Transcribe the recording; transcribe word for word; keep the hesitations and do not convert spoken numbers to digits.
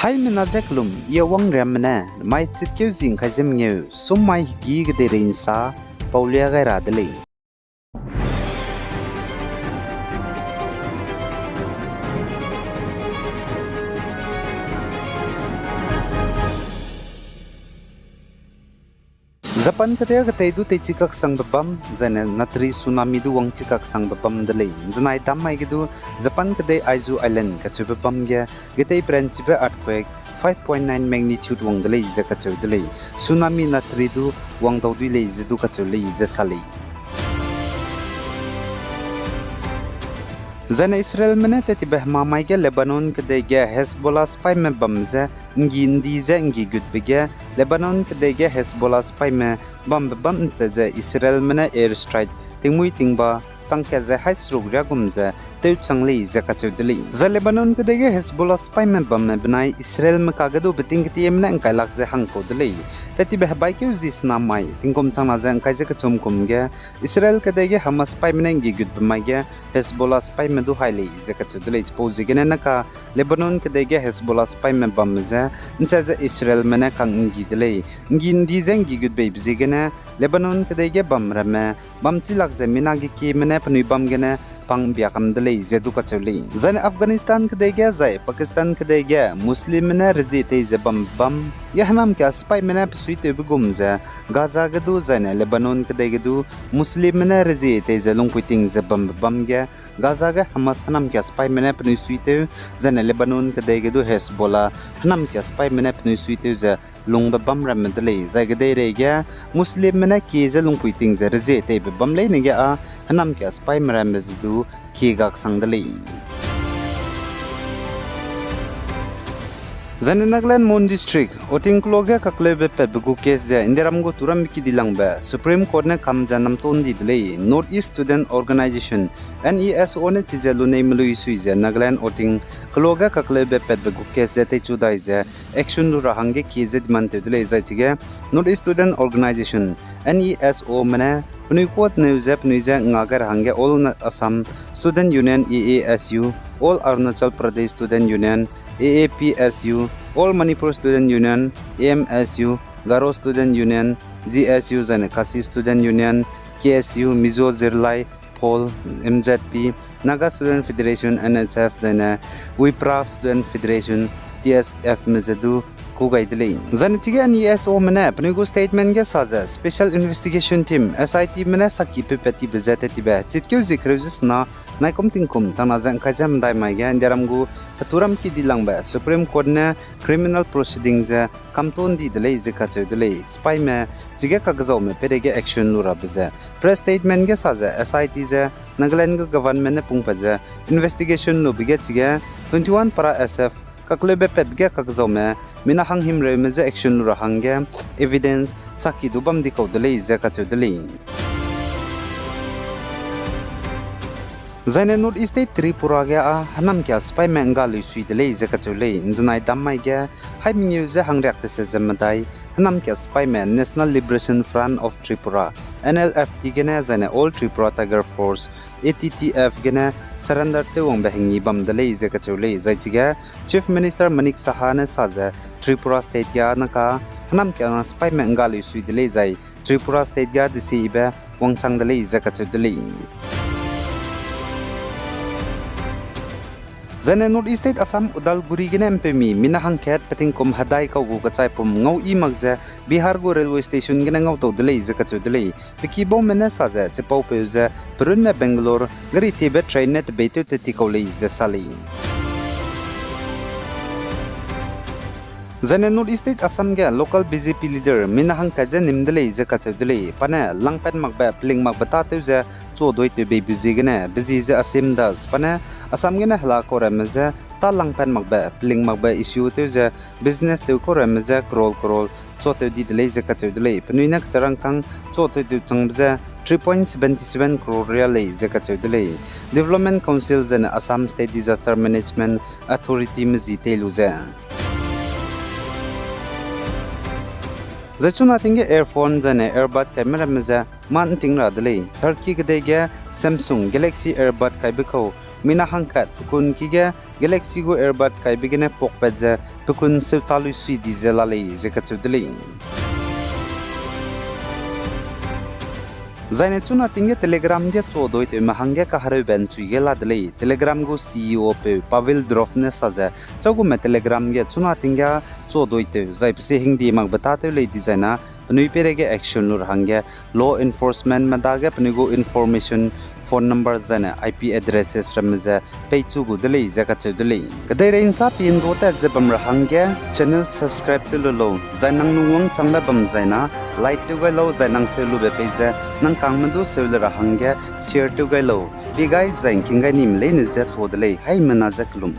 Haimena ze kelum, I Awangriamme ne, mai chitkeu zi ngkai ze mengeu, sum mai hegî kedeirei nsa paulia gai ra de lei. Japan kedei ketei du teichi kaksangbe bam, zaine natri tsunami du wangchi kaksangbe bam de lei. Nzenai dam mai ge du Japan kedei Aizu Island kacheube bam ge, getei peranchibe earthquake five point nine magnitude wang de lei ze kacheu de lei. Tsunami natri du wang dau dui lei ze du kacheu lei ze sa lei. Zaine Israelme ne tetibe hemamai ge Lebanon kedei ge Hezbollah sipaime bam ze nggi ndi ze nggi gutbe ge, Lebanon kedei ge Hezbollah sipaime bambe bam nche ze Israelme ne air strike tingmuî tingba chang kat ze hai seruk riagum ze tewchang lei ze kacheu de lei. Zai Lebanon kedei ge Hezbollah sipaime bamme benai Israelme kage du beting ketieme ne ngkailak ze hangkau de lei. Tetibe hebaikeu zi sena mai, tingkum changna ze ngkai ze kechum kum ge, Israel kedei ge Hamas sipaime ne nggi gutbe mai ge, Hezbollah sipaime du hai lei ze kacheu de lei. Chipau ziegene naka Lebanon kedei ge Hezbollah sipaime bamme ze, nche ze Israelme ne kang nggi de lei. Nggi ndi ze nggi gutbeibe ziegene, Lebanon kedei ge bam ramme, bam chilak ze mina ge kieme ne penui bam gene pang biakam de lei ze du kacheu lei. Zaine Afghanistan kedei ge zai Pakistan kedei ge Muslimme ne rezie tei ze bambe bam ge henam kia sipaime ne pesuitewbe gum ze Gaza ge du zaine Lebanon kedei ge du Muslimme ne rezie tei ze lungpui ting ze bambe bam ge Gaza ge Hamas henam kia sipaime ne penui suitew, zaine Lebanon kedei ge du Hezbollah henam kia sipaime ne penui suitew ze lungbe bam ramme de lei. Zai kedeirei ge Muslimme ne kie ze lungpui ting ze rezie teibe bam leine ge â henam kia sipaime ramme ze du kie gaksang de lei. Zaine Nagaland Mon District, oting kelo ge kakleube patbe gu case ze Indiaram gu turam kidilangbe Supreme Court ne kam ze namton di de lei. North East Student Organisation, N E S O ne chize lunei melui sui ze Nagaland oting kelo ge kakleube patbe gu case ze teichu dai ze action lu ra hangge kie ze demand tew de lei. Zai chige North East Student Organisation, N E S O me ne penui kuâ teneu ze penui je nga gai ra hangge All Na-, Assam Student Union, A A S U, All Arunachal Pradesh Student Union, A A P S U, All Manipur Student Union, A M S U, Garo Student Union, G S U, zaine Khasi Student Union, K S U, Mizo Zirlai Phol, M Z P, Naga Student Federation, N S F, zaine Wipra Student Federation, T S F me ze du kû gai de lei. Zaine chige N E S O me ne penui gu statement ge sa ze Special Investigation Team, S I T me ne saki peupat tibe ze tat tibe chitkeu zie kereu ze sena naikum tingkum changna ze ngkai ze medai mai ge Indiaram gu heturam kidilangbe Supreme Court ne criminal proceeding ze kamton di de lei ze kacheu de lei. Sipaime chige kakzaume peireige action lu rabe ze press statement ge sa ze S I T ze Nagaland gu government ne pungpat ze investigation lube ge chige twenty-one para S F kakleube patbe ge kakzaume mina hanghimreume je action lu ra hangge evidence saki du bam di kau de lei ze kacheu de lei. Zaine North East State Tripura ge â henam kia sipaime ngga lui sui de lei ze kacheu lei. Nzenai dam mai ge hai mengeu ze hangriak tese ze medai henam kia sipaime National Liberation Front of Tripura, N L F T gene zaine All Tripura Tiger Force, A T T F gene surrender tew wangbe hengi bam de lei ze kacheu lei. Zai chige Chief Minister Manik Saha ne sa ze Tripura State ge naka henam kia na sipaime ngga lui sui de lei zai Tripura State ge desibe wangchang de lei ze kacheu de lei. Zaine North East State Assam Udalguri gene mpeumi mina hangkat petingkum hedai kau gu kechaipum ngau i mak ze Bihar gu railway station gene ngau tau de lei ze kacheu de lei. Pe kibaume ne sa ze chipaupeu ze perunne Bangalore gari tiebe train ne tebeitew te ti kau lei ze sa lei. Zaine North East State Assam ge local B J P leader mina hangkat ze nim de lei ze kacheu de lei. Pa ne langpat makbe, peling makbe tâtew ze chuaduitewbeibe ziegene, bezi ze Asim Das, pa ne Assam gene hela kau ramme je tâ langpat makbe, peling makbe issue tew ze business tew kau ramme je crore crore chuatew di de lei ze kacheu de lei. Penui ne kecharangkâng chuatew tew changbe ze three point seventy seven crore ria lei ze kacheu de lei. Development Council zaine Assam State Disaster Management Authority me zi tei lu ze Zai chuna ting ge earphone zaine earbud kaime ramme ze mâ nting ra de lei. Turkey kedei ge Samsung Galaxy earbud kaibe kau mina hangkat pekun ki ge Galaxy gu earbud kaibe gene puakpat ze pekun seuta lui sui di ze la lei ze kacheu de lei. Zaine chuna ting ge Telegram ge chuadoitewme hangge kahereube nchui ge la de lei. Telegram gu C E O peu Pavel Durov ne sa ze, chagume Telegram ge chuna ting ge chuadoitew zai pe se hingdi makbe tâtew lei dizai na, penui peireige action lu ra hangge law enforcement me dage penui gu information, phone number zaine I P addresses ramme ze peichu gu de lei ze kacheu de lei. Kedeirei nsa pindua tat ze bam ra hangge channel subscribe tew lu lau, zai nang lungwangchangbe bam zai na like tew gai lau, zai nang seu lube pei ze nang kangme du seu le ra hangge share tew gai lau. Pie gai zai ngking gai nime leine je tuâ de lei, haimena je kelum.